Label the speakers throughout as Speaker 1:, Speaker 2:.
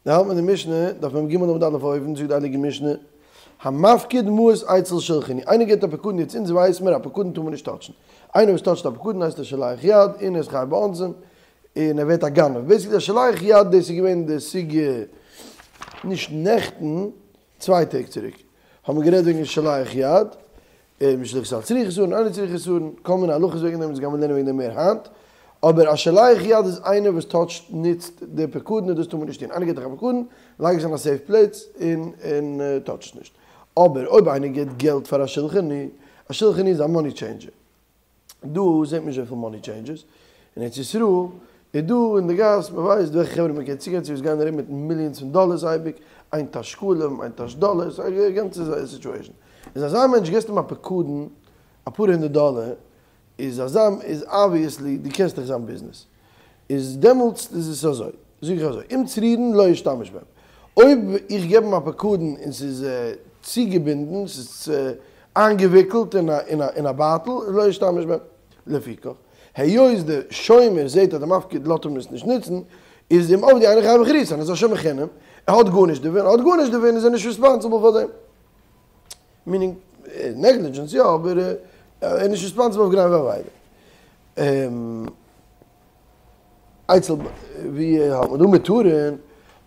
Speaker 1: דא האלט מען די משנה, דף מ ג עמוד א' אויבן, זאגט די הייליגע משנה, המפקיד מעות אצל שלחני, איינער געבט א פקדון, יעצט אונז ווייס מיר א פקדון טאר מען נישט טאטשן, איינער וואס טאטשט א פקדון הייסט א שולח יד און ער איז חייב באונסין, און ער ווערט א גנב, בעיסיקלי א שולח יד דאס איז געווען די סוגיא נישט נעכטן, צוויי טעג צוריק האבן מיר גערעדט וועגן שולח יד, משליח ישראל צריך איסורין, אינו צריך איסורין, כל מיני הלכות וועגן דעם, אונז גיימיר לערנען וועגן דעם מער היינט, אבער א שולח יד איז איינער וואס טאטשט נוצט די פקדון און דאס טאר מען נישט טון, איינער געט דיך א פקדון, לייג עס אין א safe פלאץ און און טאטש עס נישט, אבער אויב איינער געט געלט פאר א שולחני, א שולחני איז א money changer. דא זעט מען נישט אזויפיל money changers, אין ארץ ישראל איז דא אין די גאס, מען ווייסט וועלכע חברה מען קען צוגיין צו וואס גייען ארום מיט millions פון דאלערס אייביג, איין טאש שקלים, איין טאש דאלערס, א גאנצע situation. איז אזא מענטש געסט אים א פקדון אפאר הונדערט דאלער, איז אזא איז obviously דו קענסט דאך זיין ביזנעס, איז דעמאלטס איז עס אזוי, זאג איך אזוי, אם צרירין לא ישתמש בהם, אויב איך געב אים א פקדון און ס'איז צוגעבינדן, ס'איז איינגעוויקלט אין א בייטל, לא ישתמש בהם. לפיכך, היות די שומר זעט אז די מפקיד לאזט אים עס נישט נוצן, איז אם אבדו אינו חייב באחריותן, איז א שומר חינם, ער האט גארנישט דערפון, ער האט גארנישט דערפון איז ער נישט responsible פאר דעם. meaning, negligence יא, אבער ער איז נישט responsible אויף גניבה ואבידה. אצל ווי האלט מען דא מעוטרין,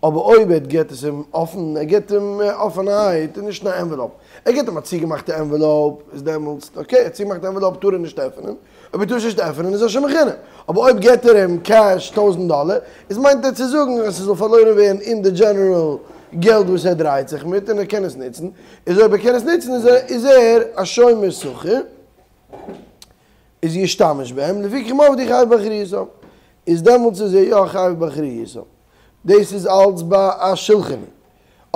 Speaker 1: אבער אויב ער געט עס אים אפן, ער געט אים אפענערהייט און נישט אין א envelope, ער געט אים א צוגעמאכטע envelope, איז דעמאלטס okay, א צוגעמאכטע envelope טאר ער נישט עפענען, אויב ער טאר עס נישט עפענען איז ער שומר חינם, אבער אויב געט ער אים cash טויזענט דאלער, איז מיינט ער צו זאגן אז ס'זאל פארלוירן ווערן אין די general געלט וואס ער דרייט זיך מיט און ער קען עס נוצן, איז אויב ער קען עס נוצן איז ער א שומר שכר. איז ישתמש בהם, לפיכך אם אבדו חייב באחריותם, איז דעמאלטס איז ער יא חייב באחריותם. דאס איז אלץ ביי א שולחני.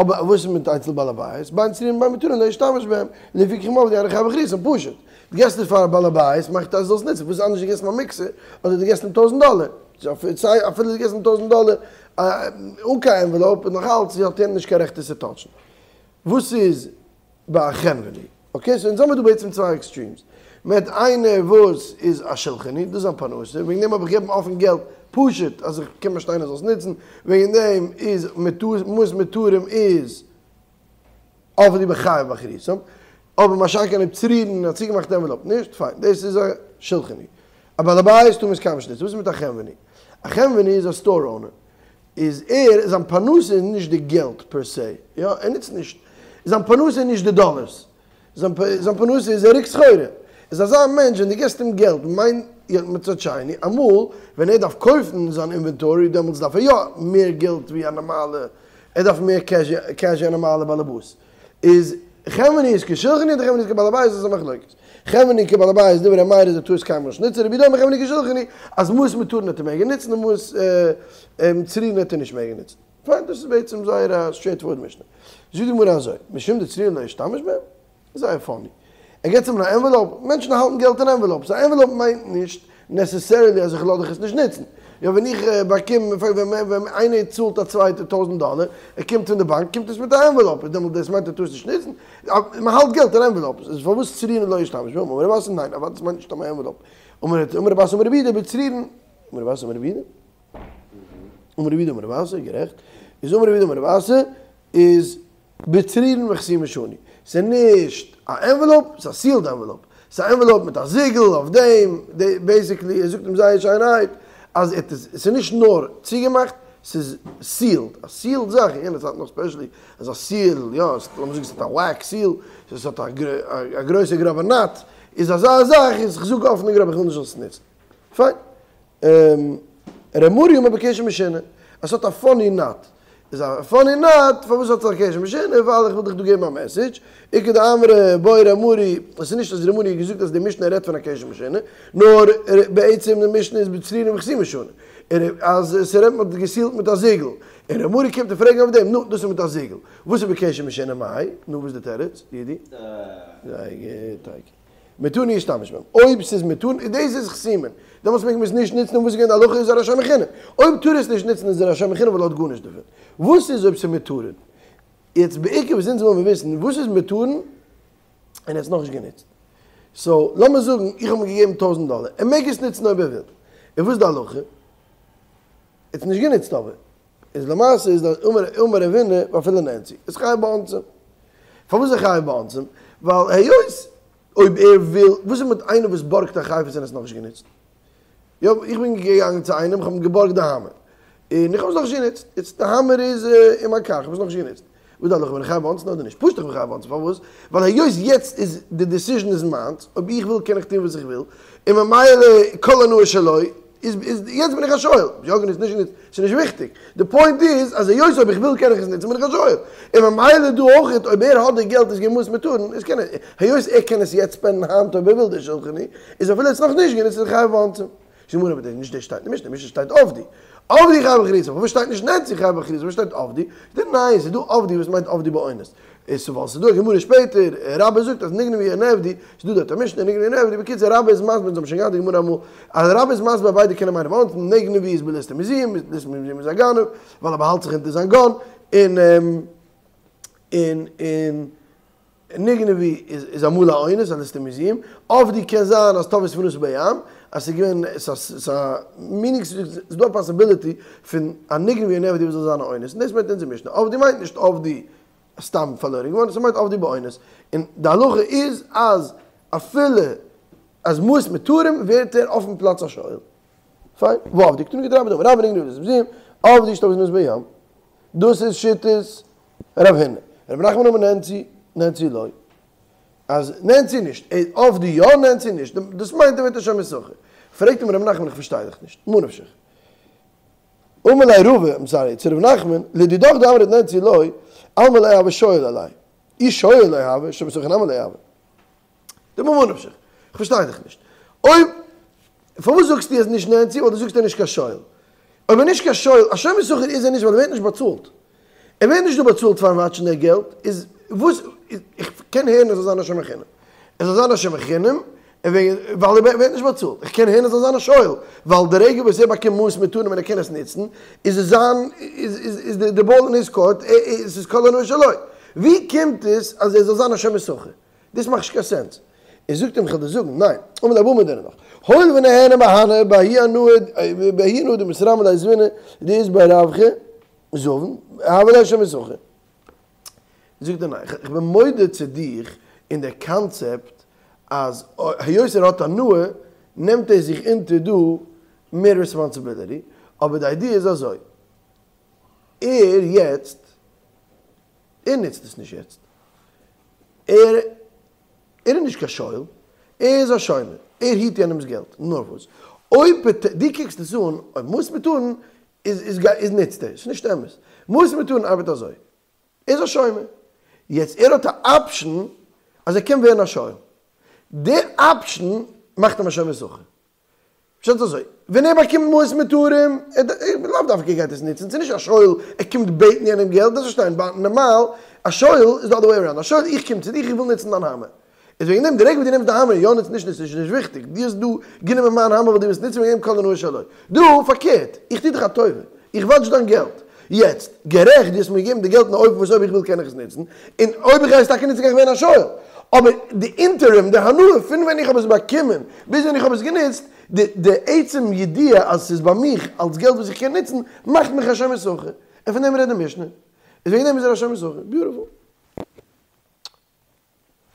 Speaker 1: אבער וואס איז מיט אצל בעל הבית? בין צרירין בין מעוטרין לא ישתמש בהם, לפיכך אם אבדו אינו חייב באחריותם, פשוט. דו געסט עס פאר א בעל הבית, מאכט אז זאלסט נוצן, וואס איז אנדערש דו געסט אים א מיקסער, אדער דו געסט אים טויזנט דאלער. אפילו דו געסט אים טויזנט דאלער אן קיין envelope, נאך אלץ האט ער נישט קיין רעכט עס צו טאטשן. וואס איז ביי א חנווני. okay, so אונז האמיר דא בעצם צוויי extremes. מען האט איינער וואס איז א שולחני, דאס איז זיין פרנסה, וועגן דעם האב איך געגעבן אפן געלט, פשוט אז איך קען באשטיין ער זאל עס נוצן, וועגן דעם איז מעות מעוטרים איז אבדו חייב באחריותם, אבער מה שאין כן אויב צרירין א צוגעמאכטע envelope נישט, פיין, דאס איז א שולחני. א בעל הבית טאר מען עס קיינמאל נישט נוצן. וואס איז מיט א חנווני? א חנווני איז א store owner. איז ער, זיין פרנסה איז נישט די געלט per se, יא, ער נוצט נישט, זיין פרנסה איז נישט די דאלערס, זיין פרנסה איז ער רוקט סחורה, איז אזא מענטש ווען דו געסט אים געלט מיין יא מצד שני, אמאל ווען ער דארף קויפן זיין inventory דעמאלטס דארף ער יא מער געלט ווי א נארמאלע, ער דארף מער cash ווי א נארמאלע באלעבאס, איז חנווני איז כשולחני אדער חנווני איז כבעל הבית איז א מחלוקת. חנווני כבעל הבית דברי ר' מאיר איז ער טאר עס קיינמאל נישט נוצן רבי יהודה אומר חנווני כשולחני אז מעות מעוטרין האט ער מעגן נוצן און מעות צרירין האט ער נישט מעגן נוצן. פיין דאס איז בעצם זייער א straightforward משנה. זאגט די גמרא אזוי משום דצרורין לא ישתמש בהם? זייער funny. ער געבט אים אן envelope, מענטשן האלטן געלט אין envelopes, א envelope מיינט נישט necessarily אז איך לאז דיך עס נישט נוצן. יא ווען איך באקום, ווען איינער צאלט א צווייטער טויזנט דאלער, ער קומט פון די באנק קומט עס מיט א envelope, איז דעמאלט דאס מיינט ער טאר עס נישט נוצן? מען האלט געלט אין envelopes, איז פארוואס צרירין לא ישתמש בהם? אמר רב אסי ניין, אוודאי עס מיינט נישט סתם א envelope. אמר רב אסי אמר רבי יהודה בצרורין, אמר רב אסי אמר רבי יהודה? אמר רבי יהודה אמר רב אסי, גערעכט. איז אמר רבי יהודה אמר רב אסי איז בצרורין וחתומין שנו. ס'איז נישט א envelope, ס'איז א sealed envelope. ס'איז א envelope מיט א זיגל אויף דעם, basically ער זאגט אים זייער שיינערהייט אז ס'איז נישט נאר צוגעמאכט, ס'איז sealed. א sealed זאך, אין יענע צייט נאך specially, אז א seal, יא, לאמיר זאגן ס'האט א wax seal, ס'האט א גרויסע גראבע knot, איז אזא זאך איז כ'זאג אפן און גראב איך וויל נישט זאלסט עס נוצן. פיין. ר' מרי אומר בקשר משונה, אז ס'האט א funny knot. איז א funny knot, פארוואס האט עס א קשר משונה? ווייל איך וויל דיך דא געבן א message, איכא דאמרי בעי ר' מרי, עס איז נישט אז ר' מרי האט געזאגט אז די משנה רעדט פון א קשר משונה, נאר בעצם די משנה איז בצרורין וחתומין שנו, אז ס'רעדט מ'האט געסילט מיט א זיגל, און ר' מרי קומט און פרעגן אויף דעם, נו, דאס איז מיט א זיגל, וואס איז בקשר משונה מאי? נו, וואס איז די תירוץ, דידי? זייער גוט, טאקע. מעוטרין ישתמש בהם. אויב ס'איז מעוטרין, און דאס איז חתומין, דעמאלטס מעג מען עס נישט נוצן און וואס איז געווען די הלכה איז ער א שומר חינם. אויב טאר ער עס נישט נוצן איז ער א שומר חינם ווייל ער האט גארנישט דערפון. וואס איז אויב ס'איז מעוטרין? יעצט בעיקר וואס אונז ווילן וויסן, וואס איז מעוטרין און ער האט עס נאכנישט גענוצט. so לאמיר זאגן איך האב אים געגעבן טויזנט דאלער, ער מעג עס נוצן אויב ער וויל. און וואס איז די הלכה? ער האט עס נישט גענוצט אבער. איז למעשה איז דאס אמר אמר רב הונא ואפילו נאנסו, איז חייב באונסין. פארוואס איז ער חייב באונסין? ווייל היות אויב ער וויל, וואס איז מיט איינער וואס בארגט א חפץ און עס נאכנישט גענוצט? יא, איך בין געגאנגען צו איינעם, איך האב אים געבארגט די האמער, און איך האב עס נאכנישט גענוצט, איצט די האמער איז אין מיין קאר, איך האב עס נאכנישט גענוצט, וואס דארף איך, בין איך חייב באונסין אדער נישט? פשוט איך בין חייב באונסין, פארוואס? ווייל היות יעצט איז די decision איז מיינס, אויב איך וויל קען איך טון וואס איך וויל, און ממילא כל הנאה שלו, איז איז יעצט בין איך א שואל, יא גענוצט נישט גענוצט, ס'איז נישט וויכטיג, די point איז אז היות אויב איך וויל קען איך עס נוצן בין איך א שואל, און ממילא דא אויך אויב ער האט די געלט איז געמוזט מיט טון, איז קען ער, היות ער קען עס יעצט spend ן היינט אויב ער וויל די שולחני, איז אפילו ער האט עס נאכנישט גענוצט איז ער חייב באונסין. זאגט די גמרא אבער דאס נישט דאס שטייט אין די משנה, די משנה שטייט אבדו, אבדו חייב בחרוסה, פארוואס שטייט נישט נאנסו חייב בחרוסה, פארוואס שטייט אבדו? זאגט ער ניין ס'איז דא אבדו וואס מיינט אבדו באונס, איז ווייל ס'איז דא א גמרא שפעטער, רבה זאגט אז נגנבו או נאבדו, ס'איז דא דארט א משנה נגנבו או נאבדו, בקיצור רבה איז מסביר, אונז האבן שוין געהאט די גמרא אמאל, אז רבה איז מסביר אז ביידע קענען מיינען באונסין, נגנבו איז בליסטים מזויים, ליסטים מזויים איז א גנב, ווייל ער באהאלט זיך אונטער זיין gun, און און און נגנבו איז אמאל א אונס, א ליסטים מזויים, אבדו קען זיין אז טבעה ספינתו בים, אז ס'איז געווען, ס'איז א, meaning ס'איז דא א possibility פון א נגנבו או נאבדו וואס זאל זיין א אונס, און דאס מיינט אונזער משנה, אבדו מיינט נישט אבדו סתם פארלוירן געווארן, ס'מיינט אבדו באונס, און די הלכה איז אז אפילו אז מעות מותרים ווערט ער אויפן פלאץ א שואל. פיין, ואבדו קתני כדרבה דאמר רבה נגנבו ליסטים מזויים, אבדו שטבעה ספינתו בים. דאס איז שיטת רב הונא. רב נחמן אמר נאנסו, נאנסו לא. אז נאנסו נישט, אבדו יא נאנסו נישט, דאס מיינט ער ווערט א שומר שכר. פרעגט אים רב נחמן איך פארשטיי דיך נישט, מה נפשך? אמר ליה רבא, I'm sorry, צו רב נחמן, לדידך דאמרת נאנסו לא, אלמא לא הוי שואל עליה. אי שואל לא הוי, שומר שכר נמי לא הוי. דממה נפשך, איך פארשטיי דיך נישט. אויב, פארוואס זאגסטו אז נישט נאנסו, ווייל דו זאגסט ער איז נישט קיין שואל. אויב ער איז נישט קיין שואל, א שומר שכר איז ער נישט ווייל ער ווערט נישט באצאלט. ער ווערט נישט דא באצאלט פארן watch ן די געלט, איז וואס, איך קען הערן ער זאל זיין א שומר חינם. ער זאל זיין א שומר חינם, ווייל ער ווערט נישט באצאלט. איך קען הערן ער זאל זיין א שואל, ווייל די רגע וואס ער באקומט מעות מותרים און ער קען עס נוצן, איז עס זיין, איז די ball אין his court, עס איז כל הנאה שלו. ווי קומט עס אז ער זאל זיין א שומר שכר? דאס מאכט נישט קיין sense. ער זאגט אים, כ'וועל דיר זאגן, ניין. אמר ליה אבא דערנאך, הואיל ונהני מהני בההיא הנאה בההיא הנאה דמתרמי ליה זבינא דאית ביה רווחא זבין, הוה ליה שומר שכר. זאגט ער ניין, איך בין מודה צו דיך אין דער קאנצעפט אז היות ער האט הנאה נעמט ער זיך אונטער דא מער responsibility, אבער די idea איז אזוי, ער יעצט, ער נוצט עס נישט יעצט, ער ער איז נישט קיין שואל, ער איז א שומר, ער היט יענעמס געלט, נאר וואס, אויב דו קוקסט עס אן, אויב מעות מותרים איז איז איז נוצט ער, ס'איז נישט אמת, מעות מותרים ארבעט אזוי, ער איז א שומר, יעצט ער האט א option אז ער קען ווערן א שואל, די option מאכט אים א שומר שכר, פשט איז אזוי, ווען ער באקומט מעות מותרים, לאו דווקא גייט עס נוצן, ס'איז נישט א שואל, ער קומט בעטן יענעם געלט, דאס פארשטיין, ביי נארמאל, א שואל איז די other way around, א שואל איך קום צו דיך איך וויל נוצן דיין האמער, איז וועגן דעם די רגע וואס דו נעמסט די האמער יא נוצן נישט נוצן איז נישט וויכטיג, דו האסט דא גענומען מיין האמער ווייל דו ווילסט נוצן וועגן דעם כל הנאה שלו, דא פארקערט, איך טו דיך א טובה, איך watch דיין געלט, יעצט, גערעכט דו האסט מיר געגעבן די געלט אין א אופן וואס אויב איך וויל קען איך עס נוצן, און אויב איך גיי עס טאקע נוצן גיי איך ווערן א שואל, אבער די interim, די הנאה פון ווען איך האב עס באקומען ביז ווען איך האב עס גענוצט, די די עצם ידיעה אז ס'איז ביי מיך אלס געלט וואס איך קען נוצן, מאכט מיך א שומר שכר, און פון דעם רעדט די משנה, איז וועגן דעם איז ער א שומר שכר, beautiful.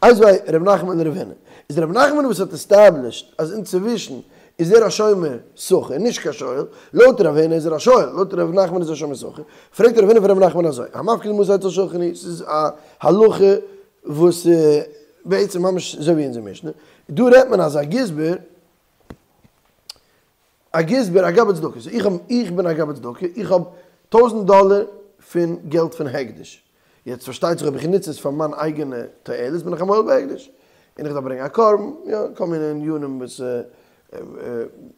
Speaker 1: איתיביה ר' נחמן לרב הונא. איז ר' נחמן וואס האט established אז אינצווישן איז ער א שומר שכר נישט קיין שואל, לויט רב הונא איז ער א שואל, לויט ר' נחמן איז ער שומר שכר, פרעגט רב הונא פון ר' נחמן אזוי, המפקיד מעות אצל שולחני, ס'איז א הלכה וואס בעצם ממש אזוי ווי אונזער משנה, דא רעדט מען אז א גזבר, א גזבר א גבאי צדקה, so איך האב, איך בין א גבאי צדקה, איך האב טויזענט דאלער פון געלט פון הקדש, יעצט פארשטייט זיך אויב איך נוץ עס פאר מיין אייגענע תועלת בין איך א מועל בהקדש, און איך דארף ברענגען א קרבן, יא, כל מיני ענינים וואס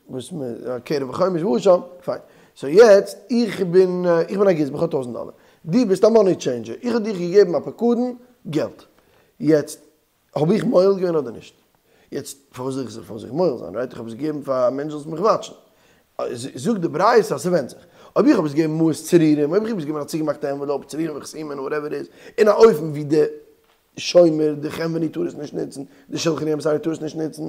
Speaker 1: וואס מ קרן וחומש ואשם, פיין. so יעצט איך בין איך בין א גזבר, איך האב טויזענט דאלער, דו ביסט א money changer, איך האב דיך געגעבן א פקדון געלט, יעצט האב איך מועל געווען אדער נישט? יעצט פארוואס זאל איך זיך פארוואס זאל איך מועל זיין right? איך האב עס געגעבן פאר א מענטש זאל עס מיך watch ן. זאגט די ברייתא אז ס'ווענדט זיך. אויב איך האב עס געגעבן מעות צרורים, אויב איך האב עס געגעבן א צוגעמאכטע envelope, צרורים וחתומים whatever איז, אין א אופן ווי די שומר, די חנווני טאר עס נישט נוצן, די שלחני I'm sorry טאר עס נישט נוצן.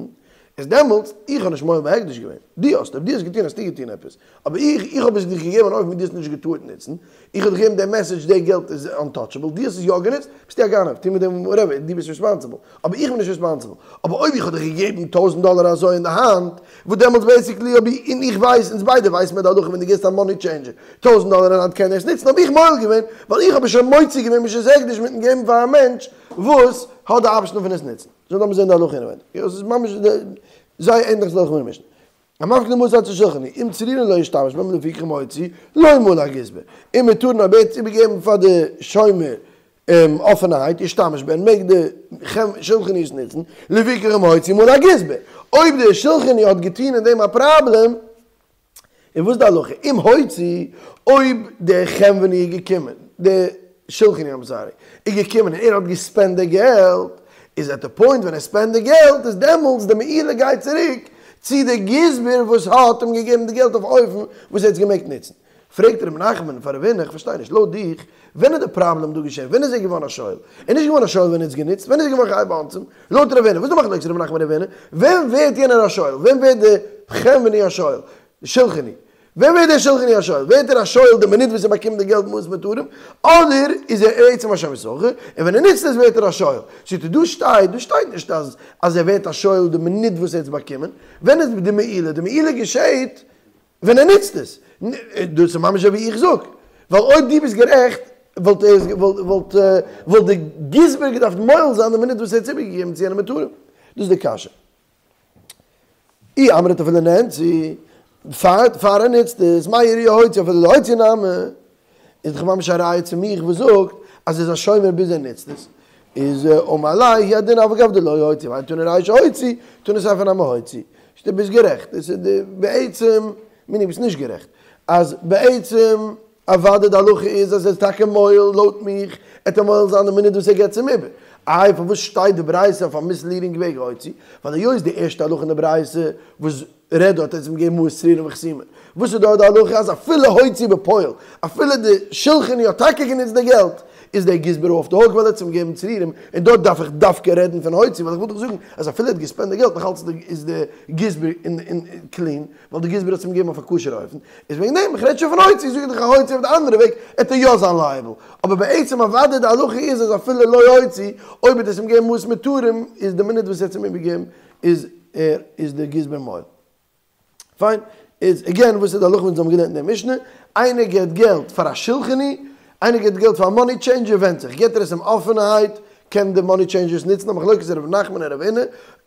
Speaker 1: איז דעמאלטס, איך האב נישט מועל בהקדש געווען, דו האסט, אויב דו האסט געטון האסטו געטון עפעס, אבער איך, איך האב עס דיך געגעבן אן אופן ווי דו האסט נישט געטארט נוצן, איך האב דיך געגעבן די message די געלט איז untouchable, דו האסט עס יא גענוצט, ביסטו א גנב, טו מיט דעם whatever, דו ביסט responsible, אבער איך בין נישט responsible, אבער אויב איך האב דיך געגעבן טויזענט דאלער אזוי אין די האנט, וואס דעמאלטס basically האב איך, און איך ווייס, אונז ביידע ווייסן מיר די הלכה ווען דו געבסט א money changer טויזענט דאלער אין האנט קען ער עס נוצן, האב איך מועל געווען, ווייל איך האב עס שוין מוציא געווען מרשות הקדש מיטן געבן פאר א מענטש וואס האט די option פון עס נוצן. זאל לאמיר זען די הלכה אינעווייניג. יא, עס איז ממש זייער ענדליך צו די הלכה פון די משנה. המפקיד מעות אצל שולחני, אם צרירין לא ישתמש בהם לפיכך אם הוציא, לא מהל הגזבר. אם מותרין אויב ער האט עס איבערגעגעבן פאר די שומר אפענערהייט, ישתמש בהן, מעג די שולחני עס נוצן, לפיכך אם הוציא מהל הגזבר. אויב די שולחני האט געטון אין דעם א פראבלעם, און וואס איז די הלכה? אם הוציא, אויב דער חנווני איז געקומען, דער שולחני I'm sorry, איז געקומען און ער האט געספענדט די געלט, איז at the point ווען ער ספענדט די געלט, איז דעמאלטס די מעילה גייט צוריק צו די גזבר וואס האט אים געגעבן די געלט אויף אופן וואס ער האט עס געמעגט נוצן. פרעגט ר' נחמן פאר רב הונא, איך פארשטיי נישט, לויט דיך, ווען איז די פראבלעם דא געשען? ווען איז ער געווארן א שואל? ער איז נישט געווארן א שואל ווען ער האט עס גענוצט, ווען איז ער געווארן חייב באונסים? לויט רב הונא, וואס איז די מחלוקת ר' נחמן רב הונא? ווען ווערט יענער א שואל? ווען ווערט די חנווני א שואל? די שולחני. ווען ווערט דער שולחני א שואל? ווערט ער א שואל די מינוט וואס ער באקומט די געלט מעות מותרים? אדער איז ער עצם א שומר שכר, און ווען ער נוצט עס ווערט ער א שואל? זאגט ער, דא שטייט, דא שטייט נישט אז אז ער ווערט א שואל די מינוט וואס ער האט עס באקומען. ווען איז די מעילה? די מעילה געשעהט ווען ער נוצט עס. דאס איז ממש אזוי ווי איך זאג. ווייל אויב דו ביסט גערעכט, וואלט ער וואלט וואלט די גזבר געדארפט מועל זיין די מינוט וואס ער האט עס איבערגעגעבן צו יענע מותרים. דאס איז די קשיא. אי אמרת אפילו נאנסו, פאר פאר ער נוצט עס, מאי איריא הוציא אפילו לא הוציא נמי, איז דאך ממש א ראיה צו מיך וואס זאגט אז ער איז א שומר ביז ער נוצט עס. איז אמר ליה הוא הדין אף על גב דלא הוציא, ווייל תנא רישא הוציא, תנא סיפא נמי הוציא. דו ביסט גערעכט, עס איז די בעצם, מיני ביסט נישט גערעכט, אז בעצם אוודאי די הלכה איז אז ער איז טאקע מועל לויט מיך, עט ער מועל זיין די מינוט וואס ער געבט עס אים איבער. איי פארוואס שטייט די ברייתא אויף א misleading וועג הוציא? ווייל היות די ערשטע הלכה אין די ברייתא וואס רעדט דארט אז אים געבן מעות צרירים וחתומים, וואס איז דארט די הלכה אז אפילו הוציא בפועל, אפילו די שולחני האט טאקע גענוצט די געלט, איז דער גזבר off the hook ווייל ער האט עס אים געגעבן צרירים, און דארט דארף איך דווקא רעדן פון הוציא, ווייל איך וויל דאך זאגן אז אפילו ער האט געספענדט די געלט נאך אלץ איז די גזבר אין clean, ווייל די גזבר האט עס אים געגעבן אויף א כשר'ע אופן, איז וועגן דעם, איך רעד שוין פון הוציא, זאג איך דיך א הוציא אויף די אנדערע וועג, עט ער יא זיין liable, אבער בעצם אוודאי די הלכה איז אז אפילו לא הוציא, אויב האט ער עס אים געגעבן מעות מותרים, איז די מינוט וואס ער האט עס אים איבערגעגעבן איז ער איז די גזבר מועל. פיין, איז again וואס איז די הלכה וואס אונז האבן געלערנט אין די משנה, איינער געבט געלט פאר א שולחני, איינער געבט געלט פאר א money changer ווענדט זיך, געבט ער עס אים אפענערהייט, קען די money changer עס נוצן, א מחלוקת ר' נחמן און ר' הונא,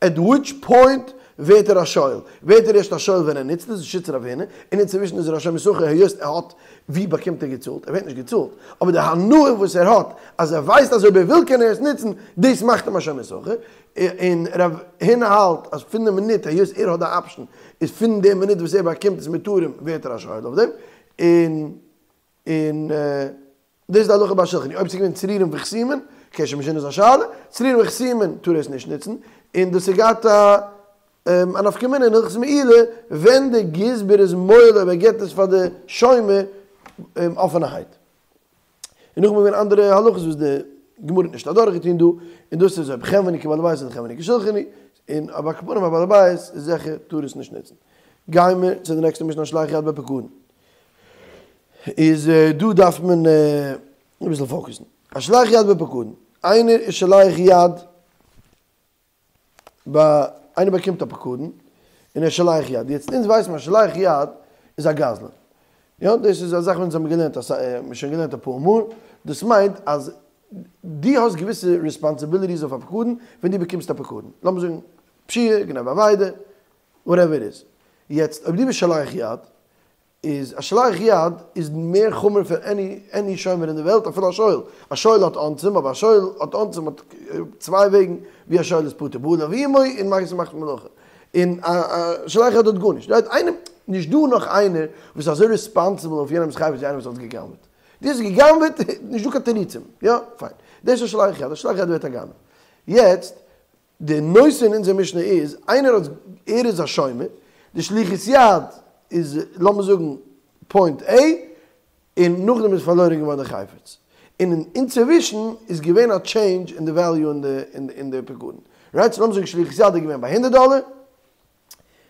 Speaker 1: at which point ווערט ער א שואל, ווערט ער ערשט א שואל ווען ער נוצט עס, שיטת רב הונא, און אינצווישן איז ער א שומר שכר היות ער האט, ווי באקומט ער געצאלט? ער ווערט נישט געצאלט, אבער די הנאה וואס ער האט אז ער ווייסט אז אויב ער וויל קען ער עס נוצן, דאס מאכט אים א שומר שכר, און רב הונא האלט אז פון די מינוט היות ער האט די option איז פון די מינוט וואס ער באקומט עס מותרים ווערט ער א שואל אויף דעם, און און דאס איז די הלכה ביי שולחני, אויב ס'איז געווען צרירים וחתומים, קען שוין נישט זיין שאלה, צרירים וחתומים טאר ער עס נישט נוצן, און דאס האט געהאט א א נפקא מינה אין הלכות מעילה ווען די גזבר איז מועל אויב ער געבט עס פאר די שומר אפענערהייט. און נאכדעם איז געווען אנדערע הלכות וואס די גמרא האט נישט אדורך געטון דא, און דאס איז אויב חנווני כבעל הבית אדער חנווני כשולחני, און אבער על כל פנים א בעל הבית איז זיכער טאר עס נישט נוצן. גיימער צו די נעקסטע משנה השולח יד בפקדון. איז דא דארף מען אביסל focus ן. השולח יד בפקדון, איינער איז שולח יד ביי איינער באקומט א פקדון און ער שולח יד, יעצט אונז ווייסן אז שולח יד איז א גזלן, יא דאס איז א זאך וואס אונז האבן געלערנט אסאך, מ'האט שוין געלערנט אפאר מאל, דאס מיינט אז דו האסט געוויסע responsibilities אויף א פקדון ווען דו באקומסט א פקדון, לאמיר זאגן פשיעה, גניבה אבידה, whatever it is, יעצט אויב דו ביסט שולח יד איז א שולח יד איז מער חמור פון any any שומר אין די וועלט אפילו א שואל, א שואל האט אונסים אבער א שואל האט אונסים האט צוויי וועגן ווי א שואל איז פטור בעליו עמו און מאכט מאכט מלאכה און א שולח יד האט גארנישט right איינער נישט דא נאך איינער וואס איז אזוי responsible אויף יענעמס חפץ ווי איינער וואס האט גע'גנב'עט דו האסט גע'גנב'עט נישט דא קיין תירוצים יא פיין דאס איז א שולח יד א שולח יד ווערט א גנב יעצט די נושא אין אונזער משנה איז, איינער האט, ער איז א שומר, די שליחות יד איז לאמיר זאגן point A, און נאכדעם איז פארלוירען געווארן די חפץ, און אינצווישן איז געווען א change אין די value אין די פקדון, right? So לאמיר זאגן שליחות יד איז געווען ביי הונדערט דאלער.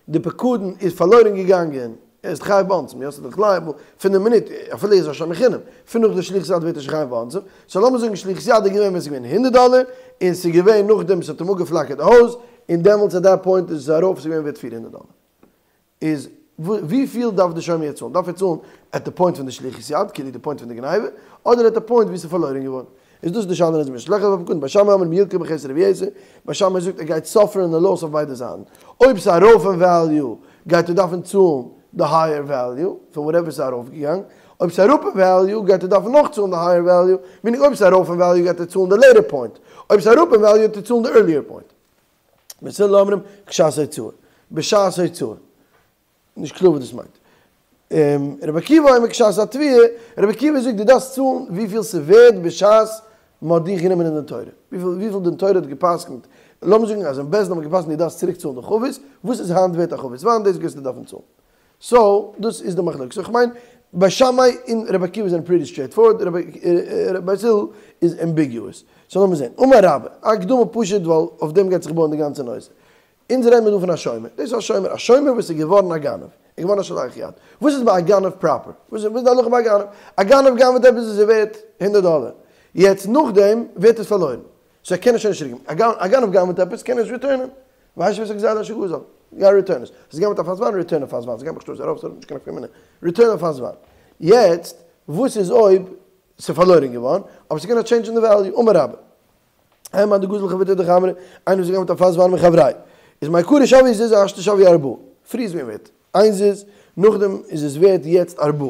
Speaker 1: די פקדון איז פארלוירען געגאנגען, ער איז חייב באונסים, יא ס'איז דאך liable, פון די מינוט, אפילו ער איז א שומר חינם, פון נאך די שליחות יד ווערט ער שוין חייב באונסים, so לאמיר זאגן שליחות יד איז געווען ווען ס'איז געווען הונדערט דאלער, און ס'איז געווען נאכדעם ס'האט אים אפגעפלאקערט די הויז, און דעמאלטס at that point איז עס ארויף ס'איז געווען ווערט 400 דאלער. איז וויפיל דארף די שומר יעצט צאלן? דארף ער צאלן at די point פון די שליחות יד, כאילו די point פון די גניבה, אדער at די point ווי ס'איז פארלוירען געווארן? איז דאס די שאלה אין משנה. שלח יד בפקדון, בית שמאי אומרים ילקה בחסר וביתר, בית שמאי זאגט ער גייט suffer ן די loss אויף ביידע זייטן. אויב ס'איז ארויף אין value גייט ער דארפן צאלן די higher value פון whatever ס'איז ארויפגעגאנגען, אויב ס'איז אראפ אין value גייט ער דארפן נאך צאלן די higher value, meaning אויב ס'איז ארויף אין value גייט ער צאלן די later point, אויב ס'איז אראפ אין value גייט ער צאלן די earlier point. בית הלל אומרים כשעת הוצאה, בשעת הוצאה. נישט קלאר וואס דאס מיינט. רבי עקיבא אומר כשעת התביעה, רבי עקיבא זאגט דו דארפסט צאלן וויפיל ס'ווערט בשעת מ'האט דיך גענומען אין דין תורה. וויפיל דין תורה האט גע'פסק'נט, לאמיר זאגן אז אין בית דין האט מען גע'פסק'נט דו דארפסט צוריק צאלן די חבית, וואס איז היינט ווערט א חבית וויין, דאס גייסטו דארפן צאלן. so, דאס איז די מחלוקת. so כ'מיין, בית שמאי און רבי עקיבא זענען pretty straightforward, בית הלל איז ambiguous. so לאמיר זען. אמר רבה, א הקדמה פשוט ווייל אויף דעם גייט זיך בויען די גאנצע נושא. אונז רעדן מיר דא פון א שומר. דאס איז א שומר. א שומר וואס איז געווארן א גנב. ער איז געווארן א שולח יד. וואס איז ביי א גנב proper? וואס איז די הלכה ביי א גנב? א גנב גנב'עט עפעס וואס איז ווערט הונדערט דאלער. יעצט נאכדעם ווערט עס פארלוירן. so ער קען עס שוין נישט צוריקגעבן. א גנב גנב'עט עפעס קען ער נישט return ען. ווייסט וואס איך זעה אשר גזל? גיי return עס. האסט געגנב'עט א פאס וויין, return א פאס וויין. האסט געגנב'עט שטויס ארויף, ס'האט נישט קיין נפקא מינה. return א פאס וויין. יעצט, וואס איז אויב ס'איז פארלוירן געווארן, אבער ס'איז געווען א change אין די value? אמר רבה. האי מאן דגזל חביתא דחמרא, איינער וואס האט געגנב'עט א פאס וויין מחבריה. איז מעיקרא שויה זוזא השתא שויה ארבעה. פריער איז געווען ווערט איין זוז, נאכדעם איז עס ווערט יעצט ארבעה.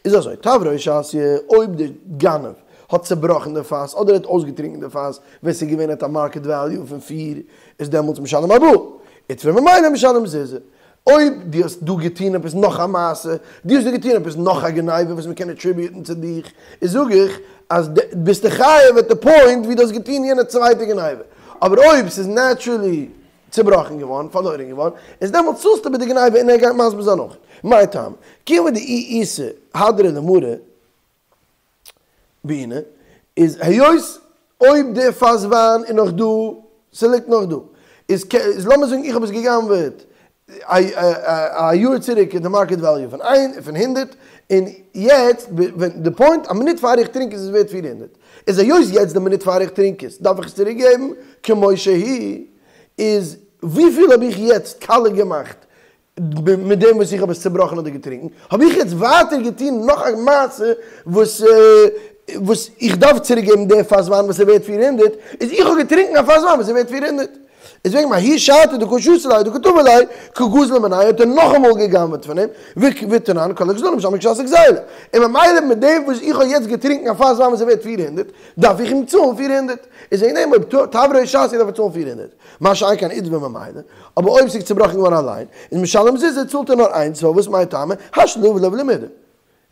Speaker 1: איז אזוי, תברו שתייה, אויב די גנב האט צעבראכן די פאס אדער האט אויסגעטרינקן די פאס ווען ס'איז געווען at א market value פון פיר, איז דעמאלטס משלם ארבעה. איתברו ממילא משלם זוזא. אויב דו האסט דא געטון עפעס נאך א מעשה, דו האסט דא געטון עפעס נאך א גניבה וואס מ'קען attribute ן צו דיך, איז זאג איך אז ביסטו חייב at די point ווי דו האסט געטון יענע צווייטע גניבה. אבער אויב ס'איז naturally צובראכן געווארן, פארלוירן געווארן, איז דעמאלטס צאלסטו ביי די גניבה און ער גייט מסביר זיין אויך. מאי טעמא? כיוון דאי איתא הדרא למריה בעינא, איז היות אויב די פאס וויין איז נאך דא, ס'ליגט נאך דא, איז איז לאמיר זאגן איך האב עס גע'גנב'עט א יאר צוריק איז די market value פון איין פון הונדערט, און יעצט ווען די point א מינוט פאר איך טרינק עס איז ווערט 400, איז היות יעצט די מינוט פאר איך טרינק עס דארף איך עס צוריק געבן כמו שהיא, איז וויפיל האב איך יעצט קאליע געמאכט מיט דעם וואס איך האב עס צובראכן אדער געטרינקן, האב איך יעצט ווייטער געטון נאך א מעשה וואס וואס איך דארף צוריק געבן די פאס וויין וואס איז ווערט 400, איז איך האב געטרינקן א פאס וויין וואס איז ווערט 400. איז וועגן מההיא שעתא דקא שתי ליה דקא טבע ליה קא גזל מיניה האט ער נאכאמאל גע'גנב'עט פון אים, ותנן כל הגזלנים משלמין כשעת הגזילה. און ממילא מיט דעם וואס איך האב יעצט געטרינקן א פאס וויין וואס איז ווערט 400, דארף איך אים צאלן 400. איז וועגן דעם אויב תברו שתייה דארף ער צאלן 400. מה שאין כן איתברו ממילא, אבער אויב ס'איז צובראכן געווארן אליין, איז משלם זוזא צאלט ער נאר איינס, פארוואס מאי טעמא, השתא דעביד ליה ולא מידי.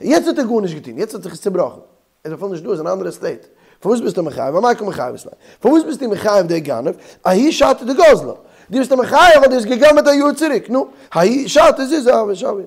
Speaker 1: יעצט האט ער גארנישט געטון, יעצט האט זיך עס צובראכן. ער איז אפילו נישט דא, ער איז אין א אנדערע state. פארוואס ביסטו מחייב? אמאי קא מחייבת ליה? פארוואס ביסטו מחייב דער גנב? ההיא שעתא דגזלה. דו ביסט אים מחייב ווייל דו האסט גע'גנב'עט א יאר צוריק. נו, ההיא שעתא זוזא הוה שוויה.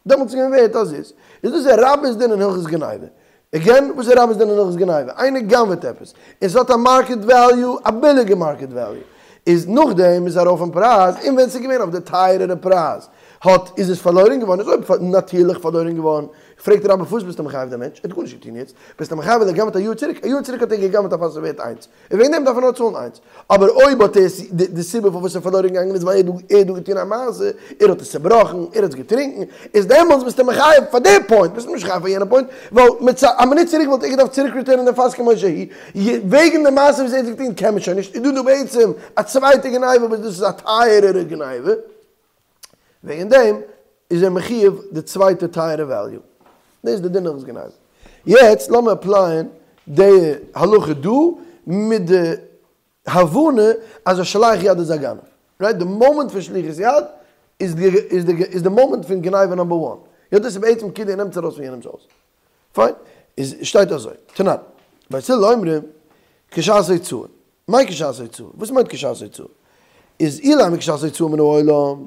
Speaker 1: דעמאלטס איז געווען ווערט א זוז. איז דאס דער רבה'ס דין אין הלכות גניבה. again, וואס איז רבה'ס דין אין הלכות גניבה? איינער גנב'עט עפעס, און ס'האט א market value, א ביליגע market value. איז נאכדעם איז ארויף אין פרייז, און ווען ס'איז געווען אויף די טייערערע פרייז, האט איז עס פארלוירן געווארן, איז אויב נאטירליך פארלוירן געווארן, פרעגט רבה פארוואס ביסטו מחייב דעם מענטש, ער האט גארנישט געטון יעצט, ביסטו מחייב ווייל ער גנב'עט א יאר צוריק, א יאר צוריק האט ער געגנב'עט א פאס ווערט איינס, און וועגן דעם דארף ער נאר צאלן איינס. אבער אויב האט ער עס, די סיבה פארוואס ער איז פארלוירן געגאנגען איז ווייל ער האט דא געטון א מעשה, ער האט עס צעבראכן, ער האט עס געטרינקן, איז דעמאלטס ביסטו מחייב פאר די point, ביסטו נישט חייב פאר יענע point, ווייל מיט א מינוט צוריק וואלט ער געדארפט צוריק return ען די פאס כמו שהיא, וועגן די מעשה וואס ער האט געטון קען מען שוין נישט, איז דא דא בעצם א צווייטע גניבה וואס דאס איז א טייערערע גניבה, וועגן דעם איז ער מחיוב די צווייטע טייערע value. דאס איז די דין הלכות גניבה. יעצט לאמיר apply ען די הלכה דא מיט די הבנה אז א שולח יד איז א גנב. right? די מאמענט פון שליחות יד איז די איז די איז די מאמענט פון גניבה number one. יא דאס איז בעצם כאילו ער נעמט עס ארויס פון יענעמ'ס הויז. פיין. איז שטייט אזוי. תנן. בית הלל אומרים כשעת הוצאה. מאי כשעת הוצאה? וואס מיינט כשעת הוצאה? איז אילימא כשעת הוצאה מן העולם.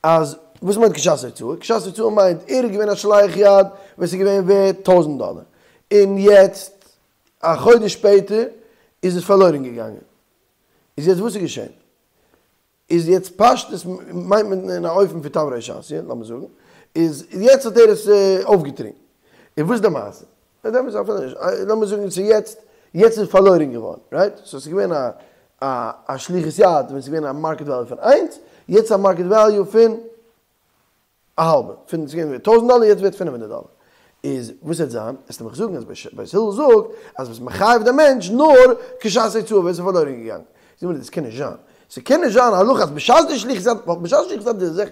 Speaker 1: אז וואס מיינט כשעת הוצאה? כשעת הוצאה מיינט ער איז געווען א שולח יד ווען ס'איז געווען ווערט טויזנט דאלער, און יעצט א חודש שפעטער איז עס פארלוירן געגאנגען. איז יעצט וואס איז געשען? איז יעצט פשטות מיינט מען אין א אופן פון תברא שתיה, לאמיר זאגן, איז יעצט האט ער עס אויפגעטרינקן, און וואס איז די מעשה? לאמיר זאגן ס'איז יעצט, יעצט איז פארלוירן געווארן, right? so ס'איז געווען א א שליחות יד ווען ס'איז געווען א market value פון איינס, יעצט א market value פון א האלבע, פון ס'איז געווען ווערט טויזנט דאלער יעצט ווערט פינף הונדערט דאלער, איז וואס וועט זיין? וועסטו מיך זאגן אז בית הלל זאגט אז מ'איז מחייב דעם מענטש נאר כשעת הוצאה ווען ס'איז פארלוירן געגאנגען, זאג מיר דאס קען נישט זיין, ס'קען נישט זיין א הלכה אז בשעת די שליחות יד, ווייל בשעת די שליחות יד איז ער